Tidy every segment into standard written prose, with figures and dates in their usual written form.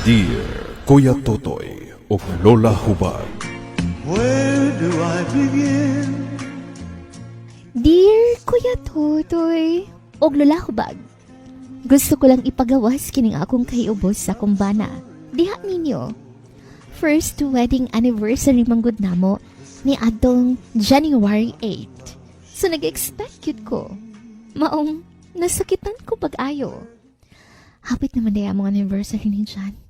Dear Kuya Totoy ug Lola Hubag. Where do I begin? Dear Kuya Totoy, og Lola Hubag. Gusto ko lang ipagawas kining akong kahiubos sa akong bana. Diha ninyo. First wedding anniversary manggod namo ni adtong January 8. So nag-expect yun ko. Maong nasakitan ko pag-ayo. Hapit naman daya mong anniversary ni Jan.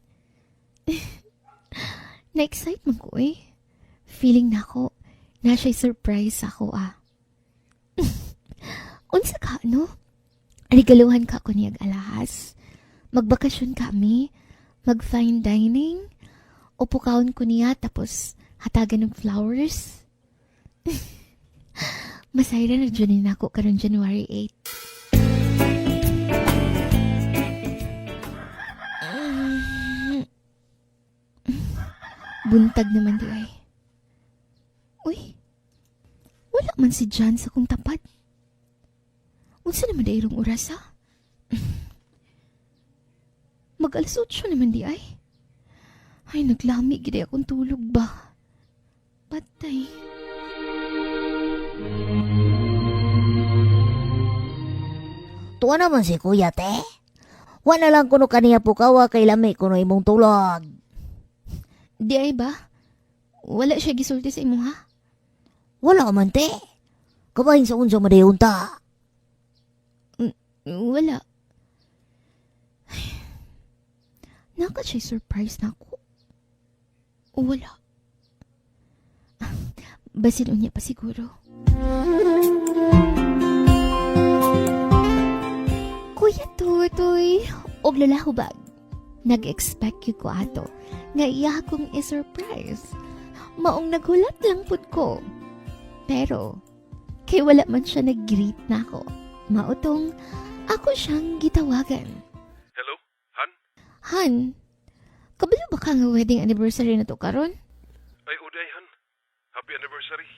Na-excite man ko eh. Feeling na ako na siya'y surprise ako ah. Unsa ka, no? Regaluhan ka ko niyag alahas. Magbakasyon kami. Mag-fine dining. Upukaon ko niya tapos hatagan ng flowers. Masayra na dyan na ako karon January 8. Buntag naman di ay. Uy, wala man si John sa kong tapad. Unsa naman di irong oras ha? Mag alas 8 naman di ay. Ay, naglami gid akong tulog ba? Patay. Tuwa naman si kuya, te. Wala lang kuno kaniya pukawa kay lami kuno imong tulog. Di ay ba? Wala siya gisulti sa imo ha? Wala man, te. Kabahin sa unsa madayon ta. Wala. Ay, naka siya surprise na ako. Wala. Basin unya pa siguro. Kuya Tutoy, og lalahubag. Nag-expect yun ko ato nga iya akong i-surprise. Maong naghulat lang pud ko. Pero, kay wala man siya nag-greet na ako. Mautong, ako siyang gitawagan. Hello, Han? Han, kabalo ba ka nga wedding anniversary na to karon? Ay, uday, Han. Happy anniversary.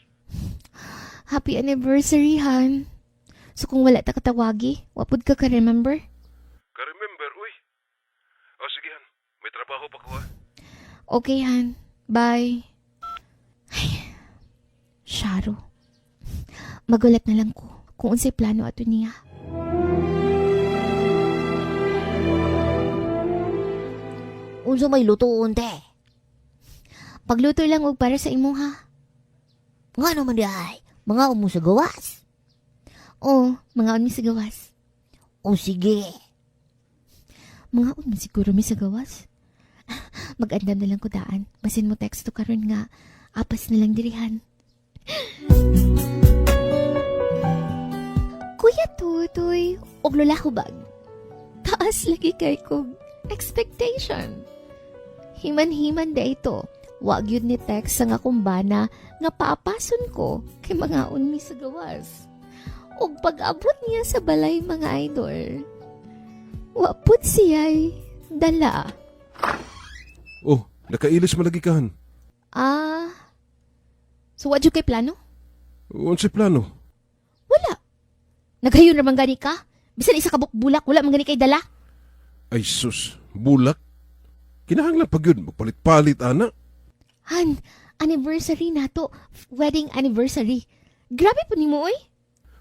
Happy anniversary, Han. So kung wala ta katawagi, wapod ka ka-remember? Ka-remember, uy. O sige, Han. May trabaho pa ko, ha? Okay, Han. Bye. Ay, Sharo. Magulat na lang ko kung unsay plano ato niya. Unsa may lutuon, te. Pagluto lang og para sa imo ha. Nga naman di ay. Mga umo sa gawas. Oo, mga mi sa gawas. O sige. Mga man siguro mi sa gawas. Mag-andam na lang ko daan. Basin mo teksto karon nga apas na lang dirihan. Kuya Tutoy, og Lola Hubag. Taas lagi kay kog expectation. Himan-himan da ito. Wag yun ni text sa nga kumbana nga paapason ko kay mga unmi sa gawas. Og pag-abot niya sa balay mga idol, wapot siya'y dala. Oh, nakailis malagi ka, Han. Ah, so what you kay plano? Unsay plano? Wala. Naghayon raman gani ka? Bisan isa ka bulak, wala man gani kay dala. Ay, sus. Bulak. Kinahanglan pag yun. Magpalit-palit, ana. Han, anniversary na to. Wedding anniversary. Grabe po nimo oy.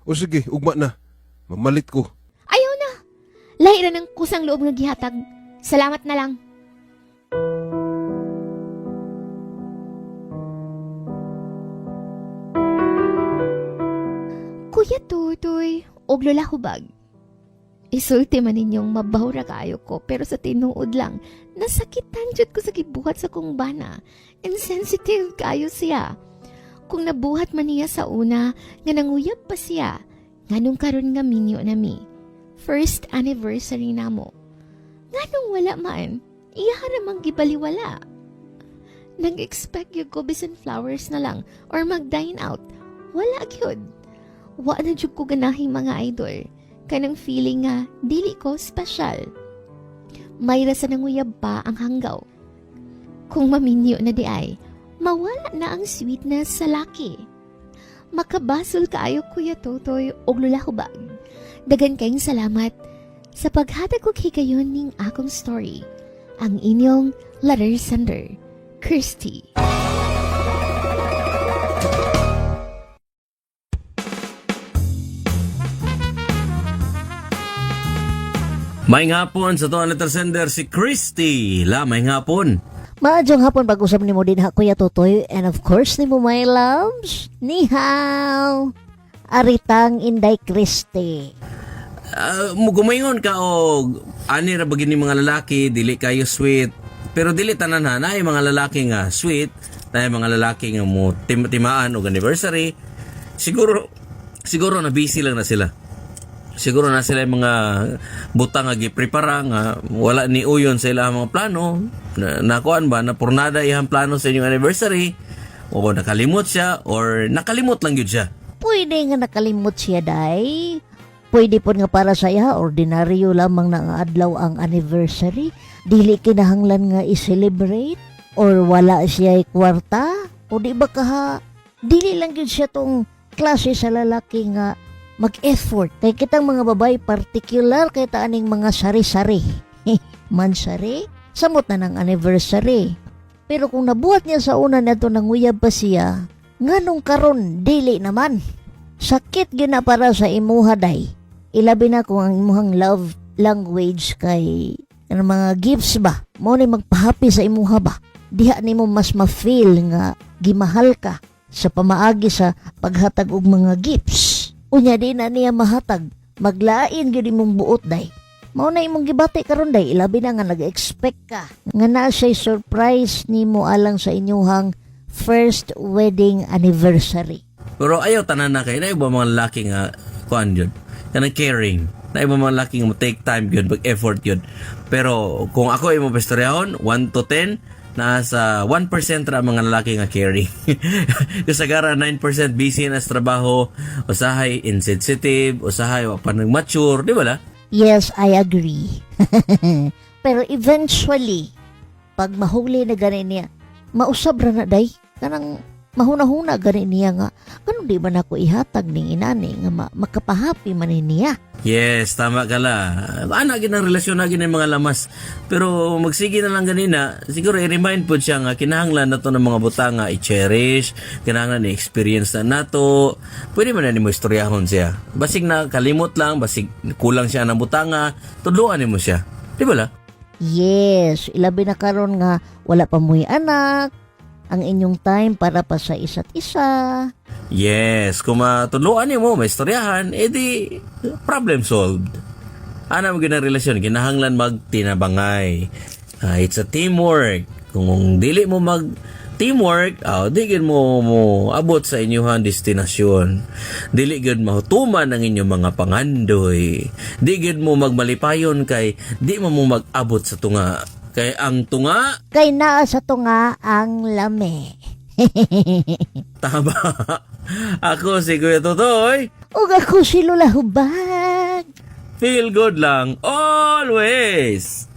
O sige, ugma na. Mamalit ko. Ayaw na. Lahi ra ng kusang loob nga gihatag. Salamat na lang. Kuya Tutoy, og Lola Hubag. Isulti man ninyong mabaw ra kaayo ko pero sa tinuod lang, nasakitan jud ko sa gibuhat sa kong bana. Insensitive kaayo siya. Kung nabuhat man niya sa una, nga nanguyab pa siya, nganong karon nga minyo nami. First anniversary namo. Nganong wala man, iya ramang gibaliwala. Nag-expect yung ko bisan flowers na lang or mag-dine out. Wala gyud. Wa na jud ko ganahi mga idol. Kanang feeling nga dili ko special. May rasa nanguyab pa ang hanggaw. Kung maminyo na di ay, mawala na ang sweetness sa laki. Makabasol kaayo Kuya Totoy og Lola Hubag. Dagan kayong salamat sa paghatag og higayon ning akong story. Ang inyong letter sender, Christy. May hapon sa tuwan letter sender si Christy. La, may hapon. Maadyong hapon pag-usap nimo din ha, Kuya Totoy. And of course, nimo my loves. Ni hao. Aritang Inday Christie. Gumayon ka og ani ra ba gini mga lalaki, dili kayo sweet. Pero dili tanan ha, naay mga lalaki nga sweet, naay mga lalaki nga mo timaan og anniversary. Siguro siguro na busy lang na sila. Siguro na sila yung mga butang nga giprepara nga wala ni uyon sa ilang mga plano. Na, nakuan ba na purnada iyang plano sa inyong anniversary o nakalimot siya or nakalimot lang yun siya. Pwede nga nakalimot siya, day. Pwede po nga para sa iya, ordinaryo lamang na ang adlaw ang anniversary. Dili kinahanglan nga i-celebrate or wala siya kwarta. O di ba kaha, dili lang yun siya tong klase sa lalaki nga mag-effort. Kay kitang mga babae, particular kay taaning mga sari-sari. Mansari, samot na ng anniversary. Pero kung nabuhat niya sa una na ito nanguyab pa siya, nganong karon dili naman. Sakit gyud na para sa imuha day. Ilabi na kung ang imuhang love language kay ang mga gifts ba. Mao ni magpahappy sa imuha ba. Diha nimo mas ma-feel nga gimahal ka sa pamaagi sa paghatag og mga gifts. Unya di na niya mahatag. Maglain gyud imong buot day. Mao na imong gibati karon day, ilabi na nga nag-expect ka nga naa siya'y surprise nimo alang sa inyuhang first wedding anniversary. Pero ayaw tanan na kay na iba mga lalaki nga kuan yun. Kanang caring. Na iba mga lalaki nga mo take time yun, mag effort yun. Pero kung ako ay mo pestoryahon, 1 to 10, nasa 1% ra ang mga lalaki nga caring. Kasagara 9% busy na sa trabaho, usahay insensitive, usahay wa pa nag-mature, di ba la? Yes, I agree. Pero eventually, pag mahuli na gani niya, mausab ra na day. Kanang mahuna-huna gani niya nga, kanong di ba nako ihatag ning inani nga makapahappy man ni niya. Yes, tama ka la. Ana gid ang relasyon na gid ang mga lamas. Pero magsige na lang ganina, siguro i-remind po siya nga kinahanglan na to ng mga butang nga i-cherish, kinahanglan i-experience na nato. Pwede man na nimo istoryahon siya. Basig na kalimot lang, basig kulang siya ng butanga, tudloan nimo siya. Di ba la? Yes, ilabi na karon nga wala pa mo'y anak, ang inyong time para pa sa isa't isa. Yes, kung matudloan nimo, may istoryahan, edi problem solved. Ana mo ginang relasyon, kinahanglan magtinabangay. It's a teamwork. Kung dili mo mag teamwork, di gid mo mo abot sa inyong destinasyon. Dili gid mahutuman ang inyong mga pangandoy. Di gid mo magmalipayon kay di mo mo mag-abot sa tunga. Kay ang tunga Kay naa sa tunga ang lami. Tama. Ako si Kuya Totoy. Ug ako si Lola Hubag. Feel good lang always.